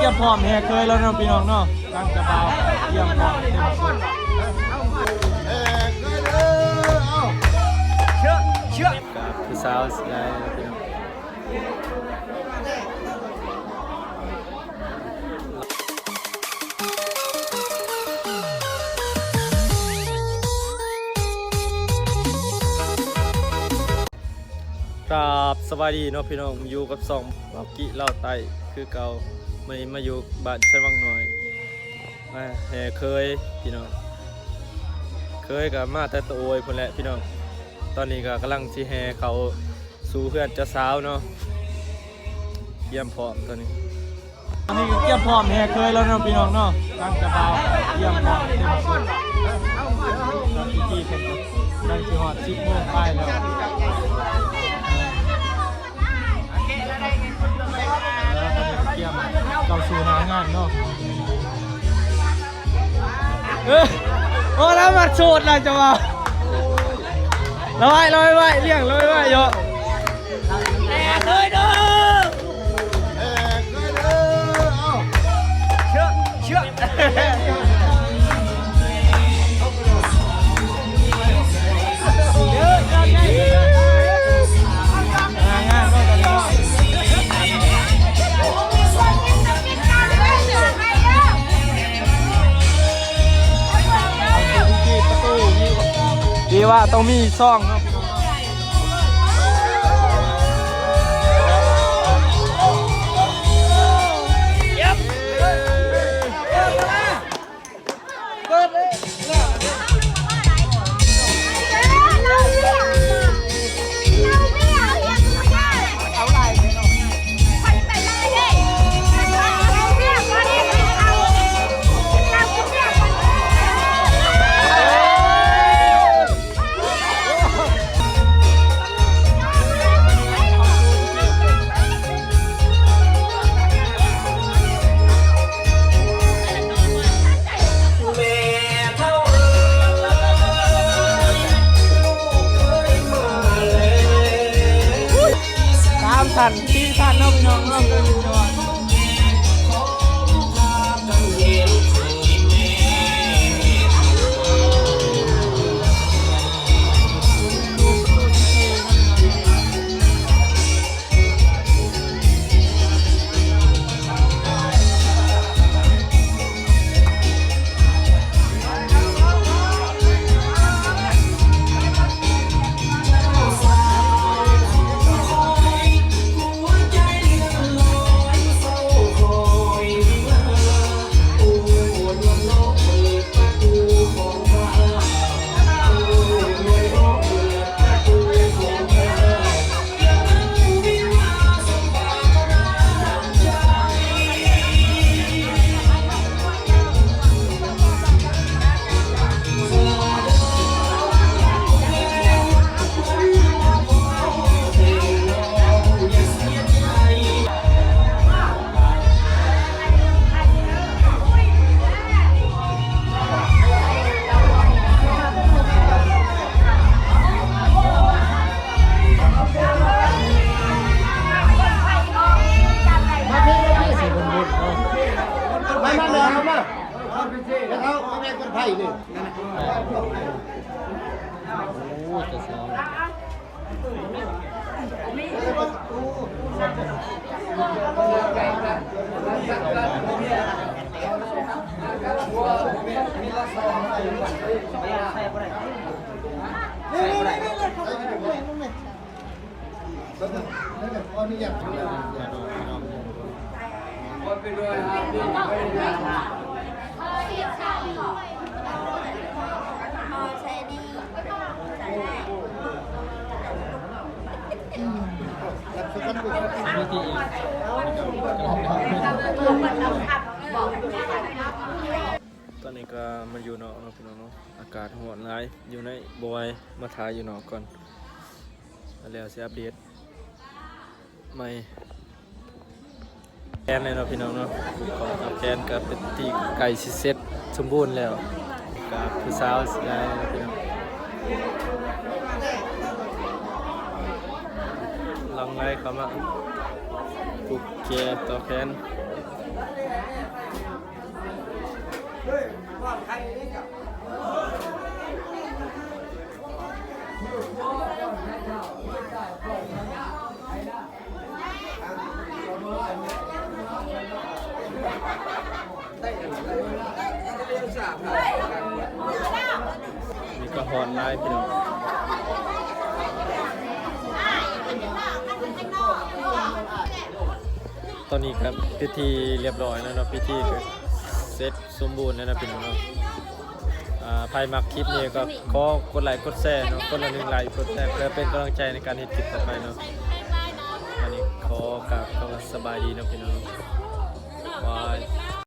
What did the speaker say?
ຕຽມພ້ອມແຫ່ເຂີຍແລ້ວເນາະພີ່ນ້ອງເນາະ ທາງເຈົ້າບ່າວຕຽມພ້ອມເຕັມສຸດ ກັບຜູ້ສາວຊິໄດ້ແລ້ວພີ່ນ້ອງ. ກາບສະບາຍດີເນາະພີ່ນ້ອງ ຢູ່ກັບຊ່ອງເບົາກິລາວໃຕ້ຄືເກົ່າ. ມື້ນີ້ມາຢູ່ບ້ານໄຊວັງນ້ອຍ ມາແຫ່ເຂີຍພີ່ນ້ອງ. ເຂີຍກໍມາແຕ່ຕະໂອຍພຸ້ນແຫຼະພີ່ນ້ອງ. ຕອນນີ້ກໍກຳລັງຊິແຫ່ເຂົ້າສູ່ເຮືອນເຈົ້າສາວເນາະ ຕຽມພ້ອມຕອນນີ້. ອັນນີ້ກໍຕຽມພ້ອມແຫ່ເຂີຍແລ້ວເນາະພີ່ນ້ອງເນາະ ທາງເຈົ້າບ່າວຕຽມພ້ອມເຕັມສຸດ ພິທີເພິ່ນກໍໃກ້ຊິຮອດສິບໂມງປາຍແລ້ວ ແລ້ວກໍໄດ້ຕຽມເຂົ້າສູ່ໜ້າງານເນາະ. ເອີ ໂອ້ ລາວມັກໂສດລະເຈົ້າວ່າ ລະໄວ້ ລະໄວ້ ລ້ຽງ ລະໄວ້ ເນາະ. ດີວ່າຕ້ອງມີຊອງເນາະ. ສາມທ່ານ ສີ່ທ່ານເນາະ ພີ່ນ້ອງເນາະ. ມາ ມາ ມາ ມາ ມາ ມາແບ່ງກັນໄພນີ້. ໂອ້ ເຈົ້າສາວ. ຕອນນີ້ກໍມາຢູ່ນອກເນາະ ພີ່ນ້ອງເນາະ ອາກາດຮ້ອນຫຼາຍ ຢູ່ໃນບໍ່ໄຫວ ມາຖ່າຍຢູ່ນອກກ່ອນ ແລ້ວຊິອັບເດດໃໝ່. ແກນເລີຍເນາະ ພີ່ນ້ອງເນາະ ຂອງເຕົາແກນກໍເປັນທີ່ໃກ້ຊິເສັດສົມບູນແລ້ວ ກໍຜູ້ສາວຊິໄດ້ເນາະ ພີ່ນ້ອງ ຫຼັ່ງໄຫຼເຂົ້າມາ ຜູກແຈຕໍ່ແຂນ. ອອນລາຍພີ່ນ້ອງ. ຕອນນີ້ກໍເປັນທີ່ຮຽບຮ້ອຍແລ້ວເນາະ ພິທີກໍເສັດສົມບູນແລ້ວເນາະພີ່ນ້ອງເນາະ. ອ່າ ໃຜມັກຄລິບນີ້ກໍຂໍກົດໄລກົດແຊເນາະ ຄົນລະໜຶ່ງໄລກົດແຊ ເພື່ອເປັນກຳລັງໃຈໃນການເຮັດຄລິບຕໍ່ໄປເນາະ. ອັນນີ້ຂໍກາບຄຳວ່າສະບາຍດີເນາະພີ່ນ້ອງ. ບາຍ.